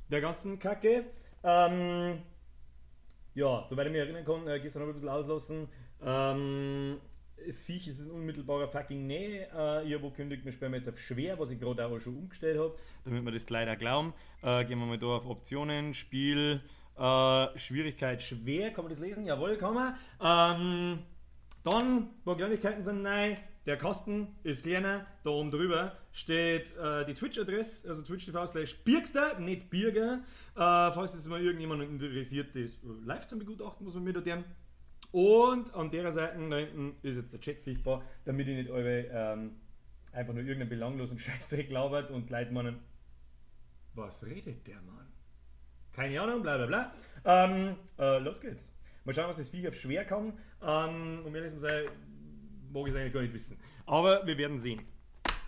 der ganzen Kacke. Ja, soweit ich mich erinnern kann, gestern habe ich ein bisschen auslassen. Das Viech ist in unmittelbarer fucking Nähe. Ich habe angekündigt, wir spielen jetzt auf schwer, was ich gerade auch schon umgestellt habe, damit wir das gleich auch glauben. Gehen wir mal da auf Optionen, Spiel, Schwierigkeit schwer, kann man das lesen? Jawohl, kann man. Dann, ein paar Kleinigkeiten sind neu. Der Kasten ist kleiner, da oben drüber steht die Twitch-Adresse, also twitch punkt t v slash Birgster, nicht Birger. Falls es mal irgendjemand interessiert ist, live zum Begutachten, muss man mir da tun. Und an der Seite da hinten ist jetzt der Chat sichtbar, damit ich nicht eure einfach nur irgendeinen belanglosen Scheißdreck labert und Leute meinen, was redet der Mann? Keine Ahnung, bla bla bla. Los geht's. Mal schauen, was das Viech auf schwer kann. Um ehrlich zu sein, mag ich es eigentlich gar nicht wissen. Aber wir werden sehen.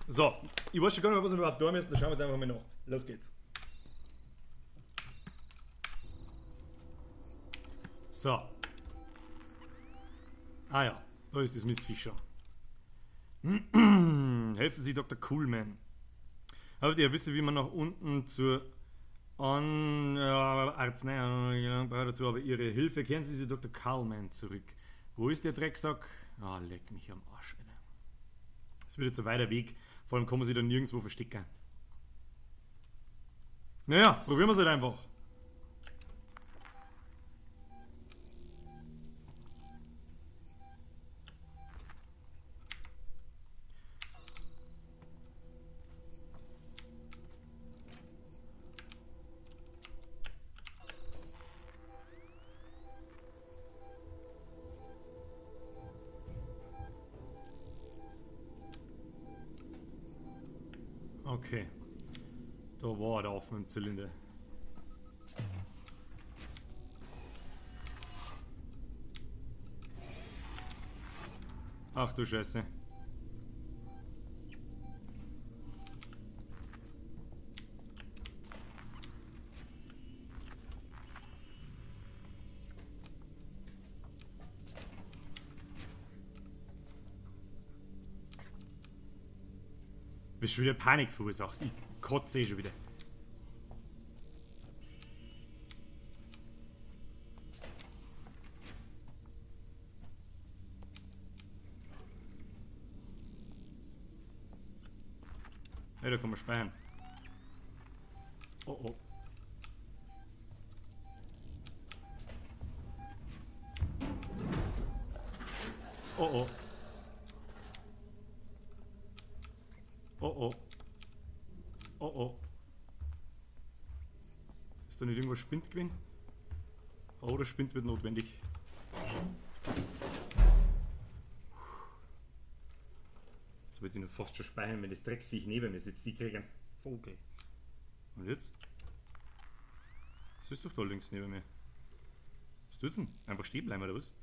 So, ich weiß schon gar nicht mehr, was wir überhaupt tun müssen. Da schauen wir jetzt einfach mal nach. Los geht's. So. Ah ja, da ist das Mistviech schon. Helfen Sie Doktor Kuhlmann. Habt ihr wisst, wie man nach unten zur Arznei braucht dazu, aber Ihre Hilfe. Kehren Sie Doktor Kuhlmann zurück. Wo ist der Drecksack? Ah, leck mich am Arsch, Alter. Das wird jetzt ein weiter Weg. Vor allem kann man sich da nirgendwo verstecken. Naja, probieren wir's halt einfach. Okay. Da war er auf mit dem Zylinder. Ach du Scheiße. Bist schon wieder Panik verursacht. Ich kotze eh schon wieder. Ja, da kann man speichern. Oh oh. Oh oh. Oh oh. Oh oh. Ist da nicht irgendwo Spind gewesen? Oh, der Spind wird notwendig. Jetzt wollte ich noch fast schon speichern, wenn das Drecksviech neben mir sitzt. Ich krieg einen Vogel. Und jetzt? Was ist doch da links neben mir? Was tut's denn? Einfach stehen bleiben oder was?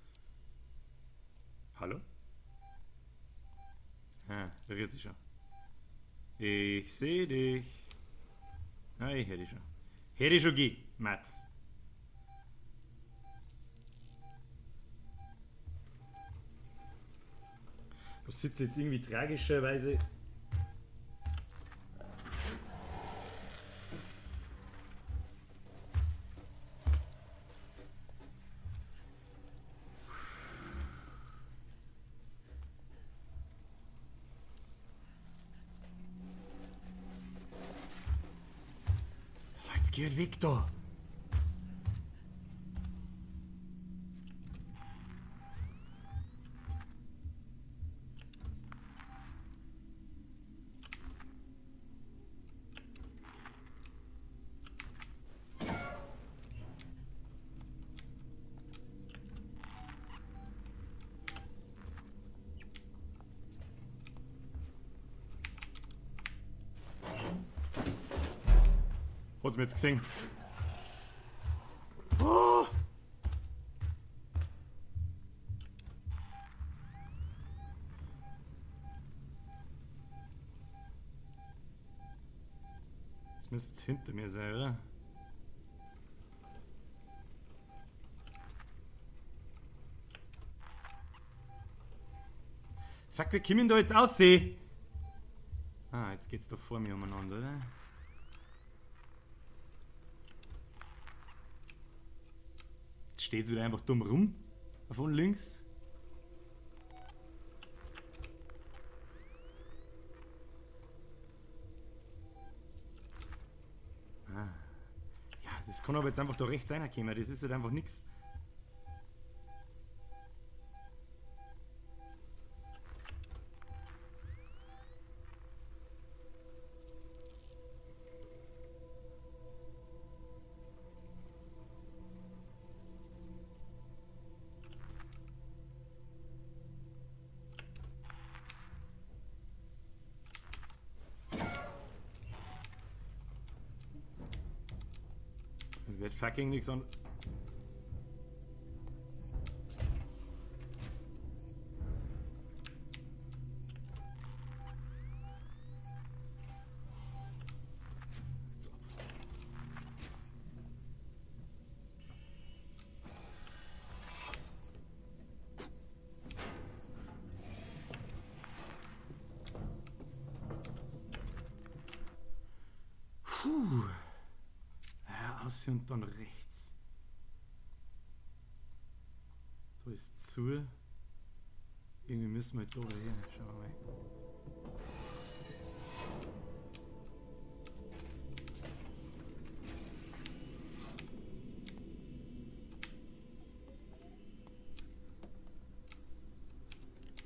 Hallo? Ah, da rührt sich schon. Ich seh dich. Ah, ich hör dich schon. Hör dich schon geh, Mats. Was sitzt jetzt irgendwie tragischerweise? Jetzt geh halt weg da! Hat's mir jetzt gesehen? Oh! Das müsste jetzt hinter mir sein, oder? Fuck, wie kommen da jetzt aussehen? Ah, jetzt geht's doch vor mir umeinander, oder? Steht es wieder einfach dumm rum. Von links. Ah. Ja, das kann aber jetzt einfach da rechts reinkommen. Das ist halt einfach nichts. Wird fucking nichts an. Puh. Und dann rechts. Da ist zu. Irgendwie müssen wir da her. Schauen wir mal.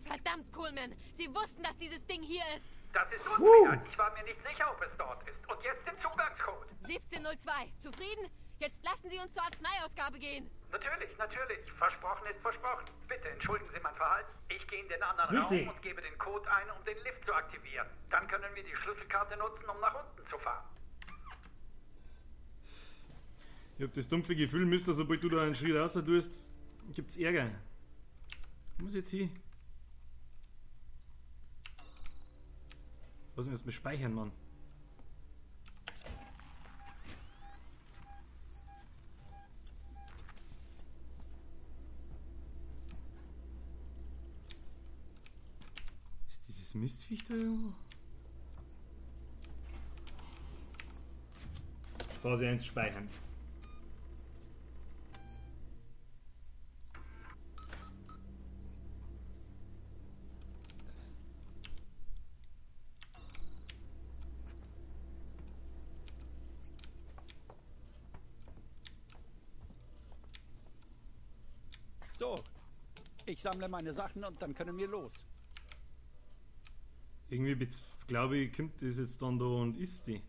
Verdammt, Coleman! Sie wussten, dass dieses Ding hier ist! Das ist unfair. Ich war mir nicht sicher, ob es dort ist. Und jetzt den Zugangscode. 1702. Zufrieden? Jetzt lassen Sie uns zur Arzneiausgabe gehen. Natürlich, natürlich. Versprochen ist versprochen. Bitte entschuldigen Sie mein Verhalten. Ich gehe in den anderen Raum und gebe den Code ein, um den Lift zu aktivieren. Dann können wir die Schlüsselkarte nutzen, um nach unten zu fahren. Ich hab das dumpfe Gefühl, Mister, sobald du da einen Schritt raus tust, gibt's Ärger. Wo muss ich jetzt hin? Was müssen wir speichern, Mann? Ist dieses Mistviech da irgendwo? Phase 1 speichern. So, ich sammle meine Sachen und dann können wir los. Irgendwie, glaube ich, kommt das jetzt dann da und isst die.